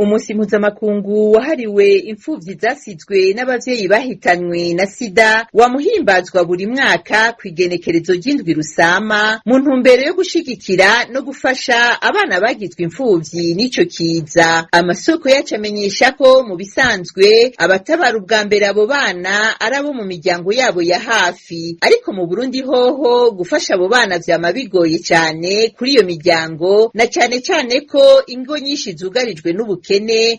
Umusi mpuzamakungu wahariwe imfuvyi zasizwe n'abavyeyi bahitanywe na sida wamuhimbazwa buri mwaka kw'igenekerezo ry'indwi Rusama mu ntumbero yo gushigikira no gufasha abana bagizwe imfuvyi n'ico kiza. Amasoko yacu amenyesha ko mu bisanzwe abatabara ubwa mbere abo bana ari abo mu miryango yabo ya hafi, ariko mu Burundi hoho gufasha abo bana vyama bigoye cane kuri iyo miryango, na cane cane ko ingo nyinshi zugarijwe n'ubukene,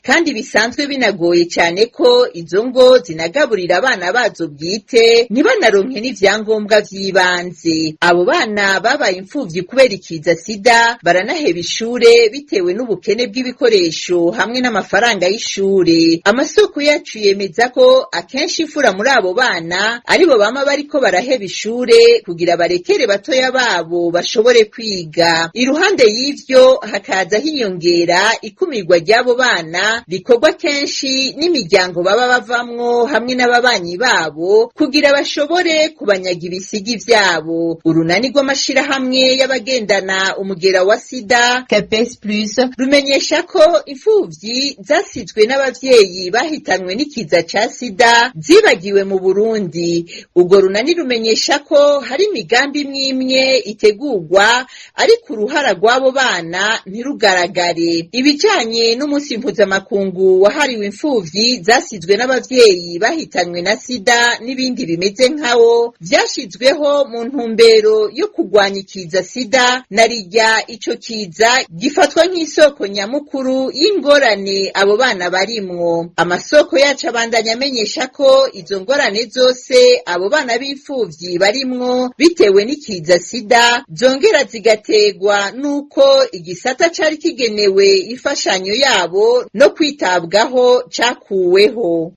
kandi bisanzwe binagoye cane ko izo ngo zinagaburira abana bazo bwite, ntibanaronke n'ivyangombwa vy'ibanze. Abo bana babaye imfuvyi kubera ikiza sida baranaheba ishure bitewe n'ubukene bw'ibikoresho hamwe n'amafaranga y'ishure. Amasoko yacu yemeza ko akenshi imfura muri abo bana aribo bama bariko baraheba ishure kugira barekere batoya babo bashobore kwiga. Iruhande y'ivyo hakaza hiyongera ikumirwa ry'abo bana rikorwa kenshi n'imiryango baba bavamwo hamwe n'ababanyi babo kugira bashobore kubanyaga ibisigi vyabo. Urunani rw'amashirahamwe y'abagendana umugera wa sida CAPES Plus rumenyesha ko imfuvyi zasizwe n'abavyeyi bahitanwe n'ikiza ca sida zibagiwe mu Burundi. Urwo runani rumenyesha ko hari imigambi imwe imwe itegurwa, ariko uruhara rw'abo bana ntirugaragare. Ibijanye n'umunsi mpuzamakungu wahariwe imfuvyi zasizwe n'abavyeyi bahitanywe na sida n'ibindi bimeze nkawo vyashizweho mu ntumbero yo kurwanya ikiza sida, na rirya ico kiza gifatwa nk'isoko nyamukuru y'ingorane abo bana barimwo. Amasoko yacu abandanya amenyesha ko izo ngorane zose abo bana b'imfuvyi barimwo bitewe n'ikiza sida zongera zigategwa n'uko igisata cari kigenewe imfashanyo yabo no kwitabwaho cakuweho.